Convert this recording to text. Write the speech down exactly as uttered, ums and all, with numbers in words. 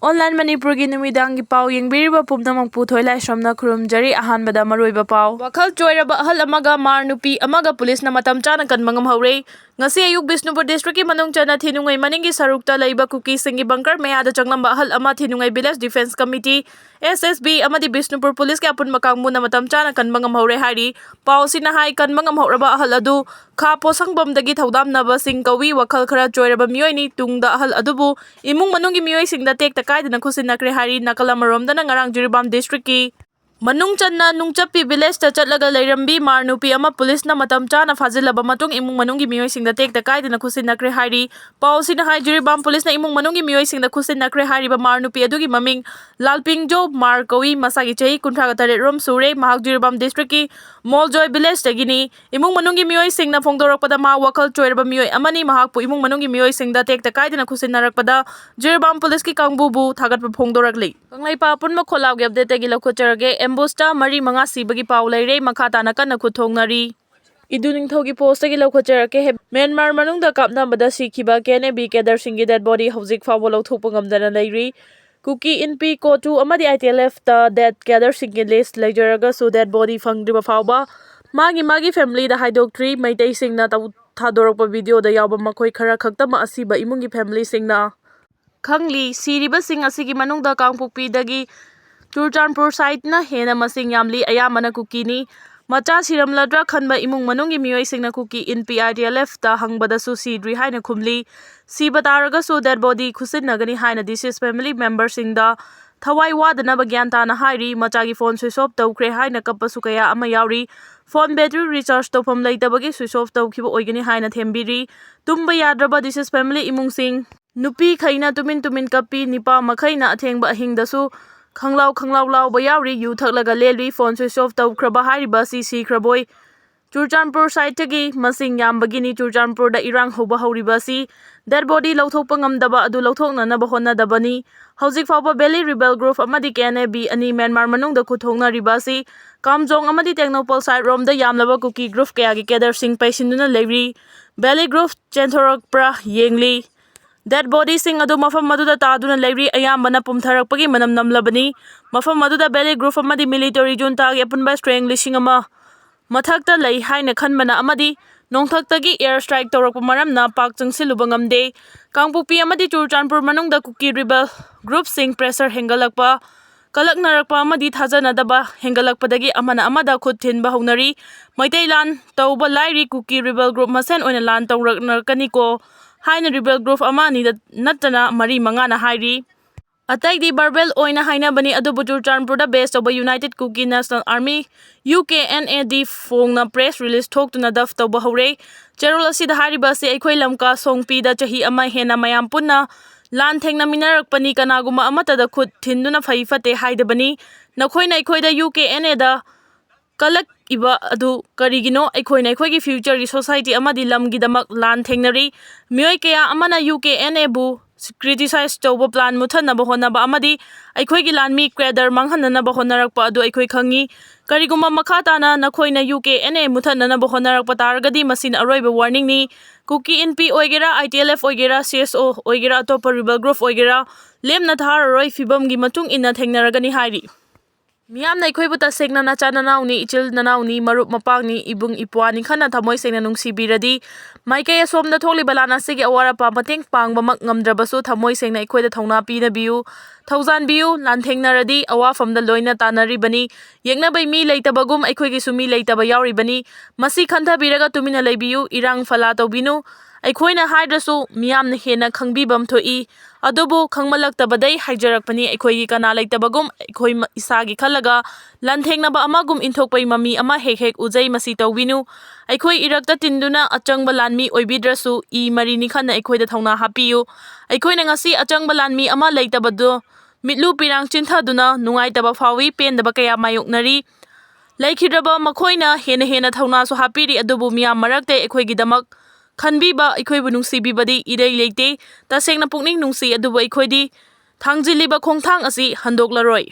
Online ꯃꯅꯤꯄꯨꯔꯒꯤ ꯅꯨꯃꯤꯗꯥꯡꯒꯤ ꯄꯥꯎ ꯌꯦꯡꯕꯤꯔꯤꯕ ꯄꯨꯝꯅꯃꯛꯄꯨ ꯊꯣꯏꯂꯥꯏꯁ꯭ꯔꯝꯅ ꯈꯨꯔꯨꯝꯖꯔꯤ꯫ ꯑꯍꯥꯟꯕꯗ ꯃꯔꯨꯑꯣꯏꯕ ꯄꯥꯎ꯫ ꯋꯥꯈꯜ ꯆꯣꯏꯔꯕ ꯑꯍꯜ ꯑꯃꯒ ꯃꯥꯔ ꯅꯨꯄꯤ ꯑꯃꯒ ꯄꯨꯂꯤꯁꯅ ꯃꯇꯝ ꯆꯥꯅ ꯀꯟꯕ ꯉꯝꯍꯧꯔꯦ꯫ ꯉꯁꯤ ꯑꯌꯨꯛ ꯕꯤꯁꯅꯨꯄꯨꯔ districtꯀꯤ ꯃꯅꯨꯡ ꯆꯟꯅ ꯊꯤꯅꯨꯡꯉꯩ ꯃꯅꯤꯡꯒꯤ ꯁꯔꯨꯛꯇ ꯂꯩꯕ ꯀꯨꯀꯤꯁꯤꯡꯒꯤ bunker ꯃꯌꯥꯗ ꯆꯪꯂꯝꯕ ꯑꯍꯜ ꯑꯃ ꯊꯤꯅꯨꯡꯉꯩ village defence committee, S S B ꯑꯃꯗꯤ ꯕꯤꯁꯅꯨꯄꯨꯔ ꯄꯨꯂꯤꯁꯀꯤ ꯑꯄꯨꯟꯕ ꯀꯥꯡꯕꯨꯅ ꯃꯇꯝ ꯆꯥꯅ ꯀꯟꯕ ꯉꯝꯍꯧꯔꯦ ꯍꯥꯏꯔꯤ꯫ ꯄꯥꯎꯁꯤꯅ ꯍꯥꯏ, ꯀꯟꯕ ꯉꯝꯍꯧꯔꯕ ꯑꯍꯜ ꯑꯗꯨ ꯈꯥ ꯄꯣꯠꯁꯪꯕꯝꯗꯒꯤ ꯊꯧꯗꯥꯝꯅꯕꯁꯤꯡ ꯀꯧꯏ꯫ ꯋꯥꯈꯜ ꯈꯔ ꯆꯣꯏꯔꯕ ꯃꯤꯑꯣꯏꯅꯤ꯫ ꯇꯨꯡꯗ ꯑꯍꯜ ꯑꯗꯨꯕꯨ ꯏꯃꯨꯡ ꯃꯅꯨꯡꯒꯤ ꯃꯤꯑꯣꯏꯁꯤꯡꯗ ꯇꯦꯛꯇ ꯀꯥꯏꯗꯅ ꯈꯨꯠꯁꯤꯟꯅꯈ꯭ꯔꯦ ꯍꯥꯏꯔꯤ꯫ ꯅꯥꯀꯜ ꯑꯃꯔꯣꯝꯗꯅ ꯉꯔꯥꯡ ꯖꯤꯔꯤꯕꯥꯝ districtꯀꯤ ꯃꯅꯨꯡ ꯆꯟꯅ ꯅꯨꯡꯆꯞꯄꯤ villageꯇ ꯆꯠꯂꯒ ꯂꯩꯔꯝꯕꯤ ꯃꯥꯔ ꯅꯨꯄꯤ ꯑꯃ ꯄꯨꯂꯤꯁꯅ ꯃꯇꯝ ꯆꯥꯅ ꯐꯥꯖꯤꯜꯂꯕ ꯃꯇꯨꯡ ꯏꯃꯨꯡ ꯃꯅꯨꯡꯒꯤ ꯃꯤꯑꯣꯏꯁꯤꯡꯗ ꯇꯦꯛꯇ ꯀꯥꯏꯗꯅ ꯈꯨꯠꯁꯤꯟꯅꯈ꯭ꯔꯦ ꯍꯥꯏꯔꯤ꯫ ꯄꯥꯎꯁꯤꯅ ꯍꯥꯏ, ꯖꯤꯔꯤꯕꯥꯝ ꯄꯨꯂꯤꯁꯅ ꯏꯃꯨꯡ ꯃꯅꯨꯡꯒꯤ ꯃꯤꯑꯣꯏꯁꯤꯡꯗ ꯈꯨꯠꯁꯤꯟꯅꯈ꯭ꯔꯦ ꯍꯥꯏꯔꯤꯕ ꯃꯥꯔ ꯅꯨꯄꯤ ꯑꯗꯨꯒꯤ ꯃꯃꯤꯡ ꯂꯥꯜꯄꯤꯡꯖꯣ ꯃꯥꯔ ꯀꯧꯏ꯫ ꯃꯁꯥꯒꯤ ꯆꯍꯤ ꯀꯨꯟꯊ꯭ꯔꯥꯒ ꯇꯔꯦꯠ ꯔꯣꯝ ꯁꯨꯔꯦ꯫ ꯃꯍꯥꯛ ꯖꯤꯔꯤꯕꯥꯝ districtꯀꯤ ꯃꯣꯜꯖꯣꯏ villageꯇꯒꯤꯅꯤ꯫ ꯏꯃꯨꯡ ꯃꯅꯨꯡꯒꯤ ꯃꯤꯑꯣꯏꯁꯤꯡꯅ ꯐꯣꯡꯗꯣꯔꯛꯄꯗ ꯃꯍꯥꯛ ꯋꯥꯈꯜ ꯆꯣꯏꯔꯕ ꯃꯤꯑꯣꯏ ꯑꯃꯅꯤ꯫ ꯃꯍꯥꯛꯄꯨ ꯏꯃꯨꯡ ꯃꯅꯨꯡꯒꯤ ꯃꯤꯑꯣꯏꯁꯤꯡꯗ ꯇꯦꯛꯇ ꯀꯥꯏꯗꯅ ꯈꯨꯠꯁꯤꯟꯅꯔꯛꯄꯗ ꯖꯤꯔꯤꯕꯥꯝ ꯄꯨꯂꯤꯁꯀꯤ ꯀꯥꯡꯕꯨꯕꯨ ꯊꯥꯒꯠꯄ ꯐꯣꯡꯗꯣꯔꯛꯂꯤ꯫ ꯀꯪꯂꯩꯄꯥꯛ ꯑꯄꯨꯟꯕ ꯈꯣꯜꯂꯥꯎꯒꯤ updateꯇꯒꯤ ꯂꯧꯈꯠꯆꯔꯒꯦ꯫ Ambushtꯇ ꯃꯔꯤ ꯃꯉꯥ ꯁꯤꯕꯒꯤ ꯄꯥꯎ ꯂꯩꯔꯦ꯫ ꯃꯈꯥ ꯇꯥꯅ ꯀꯟꯅ ꯈꯨꯠ ꯊꯣꯡꯅꯔꯤ꯫ ꯏꯗꯨ ꯅꯤꯡꯊꯧꯒꯤ postꯇꯒꯤ ꯂꯧꯈꯠꯆꯔꯛꯀꯦ꯫ ꯃ꯭ꯌꯥꯟꯃꯥꯔ ꯃꯅꯨꯡꯗ ꯀꯥꯞꯅꯕꯗ ꯁꯤꯈꯤꯕ K N A B cadreꯁꯤꯡꯒꯤ dead body ꯍꯧꯖꯤꯛ ꯐꯥꯎꯕ ꯂꯧꯊꯣꯛꯄ ꯉꯝꯗꯅ ꯂꯩꯔꯤ꯫ ꯀꯨꯀꯤ ꯏꯟꯄꯤ ꯀꯣꯇꯨ ꯑꯃꯗꯤ I T L Fꯇ dead cadreꯁꯤꯡꯒꯤ list ꯂꯩꯖꯔꯒꯁꯨ dead body ꯐꯪꯗ꯭ꯔꯤꯕ ꯐꯥꯎꯕ ꯃꯥꯒꯤ ꯃꯥꯒꯤ familyꯗ ꯍꯥꯏꯗꯣꯛꯇ꯭ꯔꯤ꯫ ꯃꯩꯇꯩꯁꯤꯡꯅ ꯇꯧ-, ꯊꯥꯗꯣꯔꯛꯄ videoꯗ ꯌꯥꯎꯕ ꯃꯈꯣꯏ ꯈꯔ ꯈꯛꯇꯃꯛ ꯑꯁꯤꯕ ꯏꯃꯨꯡꯒꯤ familyꯁꯤꯡꯅ ꯈꯪꯂꯤ꯫ ꯁꯤꯔꯤꯕꯁꯤꯡ ꯑꯁꯤꯒꯤ ꯃꯅꯨꯡꯗ ꯀꯥꯡꯄꯣꯛꯄꯤꯗꯒꯤ ꯆꯨꯔꯆꯥꯟꯄꯨꯔ sideꯅ ꯍꯦꯟꯅ ꯃꯁꯤꯡ ꯌꯥꯝꯂꯤ, ꯑꯌꯥꯝꯕꯅ ꯀꯨꯀꯤꯅꯤ꯫ ꯃꯆꯥ ꯁꯤꯔꯝꯂꯗ꯭ꯔꯥ ꯈꯟꯕ ꯏꯃꯨꯡ ꯃꯅꯨꯡꯒꯤ ꯃꯤꯑꯣꯏꯁꯤꯡꯅ ꯀꯨꯀꯤ ꯏꯟꯄꯤ I T L Fꯇ ꯍꯪꯕꯗꯁꯨ ꯁꯤꯗ꯭ꯔꯤ ꯍꯥꯏꯅ ꯈꯨꯝꯂꯤ꯫ ꯁꯤꯕ ꯇꯥꯔꯒꯁꯨ dead body ꯈꯨꯠꯁꯤꯟꯅꯒꯅꯤ ꯍꯥꯏꯅ deceased family memberꯁꯤꯡꯗ ꯊꯋꯥꯏ ꯋꯥꯗꯅꯕ ꯒ꯭ꯌꯥꯟ ꯇꯥꯅ ꯍꯥꯏꯔꯤ꯫ ꯃꯆꯥꯒꯤ phone switch off ꯇꯧꯈ꯭ꯔꯦ ꯍꯥꯏꯅ ꯀꯞꯄꯁꯨ ꯀꯌꯥ ꯑꯃ ꯌꯥꯎꯔꯤ꯫ Phone battery recharge ꯇꯧꯐꯝ ꯂꯩꯇꯕꯒꯤ switch off ꯇꯧꯈꯤꯕ ꯑꯣꯏꯒꯅꯤ ꯍꯥꯏꯅ ꯊꯦꯝꯕꯤꯔꯤ꯫ ꯇꯨꯝꯕ ꯌꯥꯗ꯭ꯔꯕ deceased family ꯏꯃꯨꯡꯁꯤꯡ꯫ ꯅꯨꯄꯤꯈꯩꯅ ꯇꯨꯃꯤꯟ ꯇꯨꯃꯤꯟ ꯀꯞꯄꯤ, ꯅꯤꯄꯥ ꯃꯈꯩꯅ ꯑꯊꯦꯡꯕ ꯑꯍꯤꯡꯗꯁꯨ ꯈꯪꯂꯥꯎ ꯈꯪꯂꯥꯎ ꯂꯥꯎꯕ ꯌꯥꯎꯔꯤ, ꯌꯨ ꯊꯛꯂꯒ ꯂꯦꯜꯂꯤ, phone switch off ꯇꯧꯈ꯭ꯔꯕ ꯍꯥꯏꯔꯤꯕ ꯑꯁꯤ ꯁꯤꯈ꯭ꯔꯕꯣꯏ꯫ ꯆꯨꯔꯆꯥꯟꯄꯨꯔ sideꯇꯒꯤ ꯃꯁꯤꯡ ꯌꯥꯝꯕꯒꯤꯅꯤ꯫ ꯆꯨꯔꯆꯥꯟꯄꯨꯔꯗ ꯏꯔꯥꯡ ꯍꯧꯕ ꯍꯧꯔꯤꯕ ꯑꯁꯤ dead body ꯂꯧꯊꯣꯛꯄ ꯉꯝꯗꯕ ꯑꯗꯨ ꯂꯧꯊꯣꯛꯅꯅꯕ ꯍꯣꯠꯅꯗꯕꯅꯤ꯫ ꯍꯧꯖꯤꯛ ꯐꯥꯎꯕ Valley Rebel Group ꯑꯃꯗꯤ K N A B ꯑꯅꯤ ꯃ꯭ꯌꯥꯟꯃꯥꯔ ꯃꯅꯨꯡꯗ ꯈꯨꯠ ꯊꯣꯛꯅꯔꯤꯕ ꯑꯁꯤ ꯀꯥꯝꯖꯣꯡ ꯑꯃꯗꯤ ꯇꯦꯡꯅꯧꯄꯜ side ꯔꯣꯝꯗ ꯌꯥꯝꯂꯕ ꯀꯨꯀꯤ group ꯀꯌꯥꯒꯤ cadreꯁꯤꯡ ꯄꯩꯁꯤꯟꯗꯨꯅ ꯂꯩꯔꯤ꯫ Valley Group ꯆꯦꯟꯊꯣꯔꯛꯄ꯭ꯔꯥ ꯌꯦꯡꯂꯤ꯫ Dead bodyꯁꯤꯡ ꯑꯗꯨ ꯃꯐꯝ ꯑꯗꯨꯗ ꯇꯥꯗꯨꯅ ꯂꯩꯔꯤ꯫ ꯑꯌꯥꯝꯕꯅ ꯄꯨꯝꯊꯔꯛꯄꯒꯤ ꯃꯅꯝ ꯅꯝꯂꯕꯅꯤ꯫ ꯃꯐꯝ ꯑꯗꯨꯗ Valley Group ꯑꯃꯗꯤ military juntaꯒꯤ ꯑꯄꯨꯟꯕ strength ꯂꯤꯁꯤꯡ ꯑꯃ ꯃꯊꯛꯇ ꯂꯩ ꯍꯥꯏꯅ ꯈꯟꯕꯅ ꯑꯃꯗꯤ ꯅꯣꯡꯊꯛꯇꯒꯤ air strike ꯇꯧꯔꯛꯄ ꯃꯔꯝꯅ ꯄꯥꯛ ꯆꯪꯁꯤꯜꯂꯨꯕ ꯉꯝꯗꯦ꯫ ꯀꯥꯡꯄꯣꯛꯄꯤ ꯑꯃꯗꯤ ꯆꯨꯔꯆꯥꯟꯄꯨꯔ ꯃꯅꯨꯡꯗ ꯀꯨꯀꯤ rebel groupꯁꯤꯡ pressure ꯍꯦꯟꯒꯠꯂꯛꯄ, ꯀꯂꯛꯅꯔꯛꯄ ꯑꯃꯗꯤ ꯊꯥꯖꯅꯗꯕ ꯍꯦꯟꯒꯠꯂꯛꯄꯗꯒꯤ ꯑꯃꯅ ꯑꯃꯗ ꯈꯨꯠ ꯊꯤꯟꯕ ꯍꯧꯅꯔꯤ꯫ ꯃꯩꯇꯩ ꯂꯥꯟ ꯇꯧꯕ ꯂꯥꯏꯔꯤ, ꯀꯨꯀꯤ rebel group ꯃꯁꯦꯟ ꯑꯣꯏꯅ ꯂꯥꯟ ꯇꯧꯔꯛꯅꯔꯛꯀꯅꯤꯀꯣ ꯍꯥꯏꯅ rebel group ꯑꯃ ꯑꯅꯤꯗ ꯅꯠꯇꯅ ꯃꯔꯤ ꯃꯉꯥꯅ ꯍꯥꯏꯔꯤ꯫ ꯑꯇꯩꯗꯤ verbal ꯑꯣꯏꯅ ꯍꯥꯏꯅꯕꯅꯤ, ꯑꯗꯨꯕꯨ ꯆꯨꯔꯆꯥꯟꯄꯨꯔꯗ base ꯇꯧꯕ United Kuki National Army, UKNAꯗꯤ ꯐꯣꯡꯅ press release ꯊꯣꯛꯇꯨꯅ duff ꯇꯧꯕ ꯍꯧꯔꯦ꯫ ꯆꯦꯔꯣꯜ ꯑꯁꯤꯗ ꯍꯥꯏꯔꯤꯕ ꯑꯁꯤ ꯑꯩꯈꯣꯏ ꯂꯝꯀꯥ ꯁꯣꯡꯄꯤꯗ ꯆꯍꯤ ꯑꯃ ꯍꯦꯟꯅ ꯃꯌꯥꯝ ꯄꯨꯟꯅ ꯂꯥꯟ ꯊꯦꯡꯅꯃꯤꯟꯅꯔꯛꯄꯅꯤ, ꯀꯅꯥꯒꯨꯝꯕ ꯑꯃꯠꯇꯗ ꯈꯨꯠ ꯊꯤꯟꯗꯨꯅ ꯐꯩ ꯐꯠꯇꯦ ꯍꯥꯏꯗꯕꯅꯤ꯫ ꯅꯈꯣꯏꯅ ꯑꯩꯈꯣꯏꯗ UKNAꯗ ꯀꯂꯛꯏꯕ ꯑꯗꯨ ꯀꯔꯤꯒꯤꯅꯣ? ꯑꯩꯈꯣꯏꯅ ꯑꯩꯈꯣꯏꯒꯤ futureꯒꯤ society ꯑꯃꯗꯤ ꯂꯝꯒꯤꯗꯃꯛ ꯂꯥꯟ ꯊꯦꯡꯅꯔꯤ꯫ ꯃꯤꯑꯣꯏ ꯀꯌꯥ ꯑꯃꯅ UKNAꯕꯨ criticize ꯇꯧꯕ, plan ꯃꯨꯠꯊꯠꯅꯕ ꯍꯣꯠꯅꯕ ꯑꯃꯗꯤ ꯑꯩꯈꯣꯏꯒꯤ ꯂꯥꯟꯃꯤ cadre ꯃꯥꯡꯍꯟꯅꯅꯕ ꯍꯣꯠꯅꯔꯛꯄ ꯑꯗꯨ ꯑꯩꯈꯣꯏ ꯈꯪꯉꯤ꯫ ꯀꯔꯤꯒꯨꯝꯕ ꯃꯈꯥ ꯇꯥꯅ ꯅꯈꯣꯏꯅ UKNA ꯃꯨꯠꯊꯠꯅꯅꯕ ꯍꯣꯠꯅꯔꯛꯄ ꯇꯥꯔꯒꯗꯤ ꯃꯁꯤꯅ ꯑꯔꯣꯏꯕ warningꯅꯤ꯫ ꯀꯨꯀꯤ ꯏꯟꯄꯤ ꯑꯣꯏꯒꯦꯔꯥ, ITLF ꯑꯣꯏꯒꯦꯔꯥ, CSO ꯑꯣꯏꯒꯦꯔꯥ, ꯑꯇꯣꯞꯄ rebel group ꯑꯣꯏꯒꯦꯔꯥ, ꯂꯦꯝꯅ ꯊꯥꯔꯔꯣꯏ, ꯐꯤꯕꯝꯒꯤ ꯃꯇꯨꯡ ꯏꯟꯅ ꯊꯦꯡꯅꯔꯒꯅꯤ ꯍꯥꯏꯔꯤ꯫ ꯃꯤꯌꯥꯝꯅ ꯑꯩꯈꯣꯏꯕꯨ ꯇꯁꯦꯡꯅ ꯅꯆꯥ ꯅꯅꯥꯎꯅꯤ, ꯏꯆꯤꯜ ꯅꯅꯥꯎꯅꯤ, ꯃꯔꯨꯞ ꯃꯄꯥꯡꯅꯤ, ꯏꯕꯨꯡ ꯏꯄ꯭ꯋꯥꯅꯤ ꯈꯟꯅ ꯊꯃꯣꯏ ꯁꯦꯡꯅ ꯅꯨꯡꯁꯤꯕꯤꯔꯗꯤ, ꯃꯥꯏꯀꯩ ꯑꯁꯣꯝꯗ ꯊꯣꯛꯂꯤꯕ ꯂꯥꯟ ꯑꯁꯤꯒꯤ ꯑꯋꯥꯠ ꯑꯄꯥ ꯃꯇꯦꯡ ꯄꯥꯡꯕꯃꯛ ꯉꯝꯗ꯭ꯔꯕꯁꯨ ꯊꯃꯣꯏ ꯁꯦꯡꯅ ꯑꯩꯈꯣꯏꯗ ꯊꯧꯅꯥ ꯄꯤꯅꯕꯤꯌꯨ, ꯊꯧꯖꯥꯟꯕꯤꯌꯨ꯫ ꯂꯥꯟꯊꯦꯡꯅꯔꯗꯤ ꯑꯋꯥꯐꯝꯗ ꯂꯣꯏꯅ ꯇꯥꯟꯅꯔꯤꯕꯅꯤ꯫ ꯌꯦꯛꯅꯕꯩ ꯃꯤ ꯂꯩꯇꯕꯒꯨꯝ ꯑꯩꯈꯣꯏꯒꯤꯁꯨ ꯃꯤ ꯂꯩꯇꯕ ꯌꯥꯎꯔꯤꯕꯅꯤ꯫ ꯃꯁꯤ ꯈꯟꯊꯕꯤꯔꯒ ꯇꯨꯃꯤꯟꯅ ꯂꯩꯕꯤꯌꯨ, ꯏꯔꯥꯡ ꯐꯂꯥ ꯇꯧꯕꯤꯅꯨ꯫ ꯑꯩꯈꯣꯏꯅ ꯍꯥꯏꯗ꯭ꯔꯁꯨ ꯃꯤꯌꯥꯝꯅ ꯍꯦꯟꯅ ꯈꯪꯕꯤꯕꯝ ꯊꯣꯛꯏ꯫ ꯑꯗꯨꯕꯨ ꯈꯪꯃꯜꯂꯛꯇꯕꯗꯩ ꯍꯥꯏꯖꯔꯛꯄꯅꯤ꯫ ꯑꯩꯈꯣꯏꯒꯤ ꯀꯅꯥ ꯂꯩꯇꯕꯒꯨꯝ ꯑꯩꯈꯣꯏ ꯃ-, ꯏꯁꯥꯒꯤ ꯈꯜꯂꯒ ꯂꯥꯟꯊꯦꯡꯅꯕ ꯑꯃꯒꯨꯝ ꯏꯟꯊꯣꯛꯄꯩ ꯃꯃꯤ ꯑꯃ ꯍꯦꯛ ꯍꯦꯛ ꯎꯖꯩ꯫ ꯃꯁꯤ ꯇꯧꯕꯤꯅꯨ꯫ ꯑꯩꯈꯣꯏ ꯏꯔꯛꯇ ꯇꯤꯟꯗꯨꯅ ꯑꯆꯪꯕ ꯂꯥꯟꯃꯤ ꯑꯣꯏꯕꯤꯗ꯭ꯔꯁꯨ ꯏ ꯃꯔꯤꯅꯤ ꯈꯟꯅ ꯑꯩꯈꯣꯏꯗ ꯊꯧꯅꯥ ꯍꯥꯞꯄꯤꯌꯨ꯫ ꯑꯩꯈꯣꯏꯅ ꯉꯁꯤ ꯑꯆꯪꯕ ꯂꯥꯟꯃꯤ ꯑꯃ ꯂꯩꯇꯕꯗꯨ ꯃꯤꯠꯂꯨ ꯄꯤꯔꯥꯡ ꯆꯤꯟꯊꯗꯨꯅ ꯅꯨꯡꯉꯥꯏꯇꯕ ꯐꯥꯎꯏ, ꯄꯦꯟꯗꯕ ꯀꯌꯥ ꯃꯥꯌꯣꯛꯅꯔꯤ꯫ ꯂꯩꯈꯤꯗ꯭ꯔꯕ ꯃꯈꯣꯏꯅ ꯍꯦꯟꯅ ꯍꯦꯟꯅ ꯊꯧꯅꯥꯁꯨ ꯍꯥꯞꯄꯤꯔꯤ, ꯑꯗꯨꯕꯨ ꯃꯤꯌꯥꯝ ꯃꯔꯛꯇ ꯑꯩꯈꯣꯏꯒꯤꯗꯃꯛ ꯈꯟꯕꯤꯕ, ꯑꯩꯈꯣꯏꯕꯨ ꯅꯨꯡꯁꯤꯕꯤꯕꯗꯤ ꯏꯔꯩ ꯂꯩꯇꯦ꯫ ꯇꯁꯦꯡꯅ ꯄꯨꯛꯅꯤꯡ ꯅꯨꯡꯁꯤ, ꯑꯗꯨꯕꯨ ꯑꯩꯈꯣꯏꯗꯤ ꯊꯥꯡꯖꯤꯜꯂꯤꯕ ꯈꯣꯡꯊꯥꯡ ꯑꯁꯤ ꯍꯟꯗꯣꯛꯂꯔꯣꯏ꯫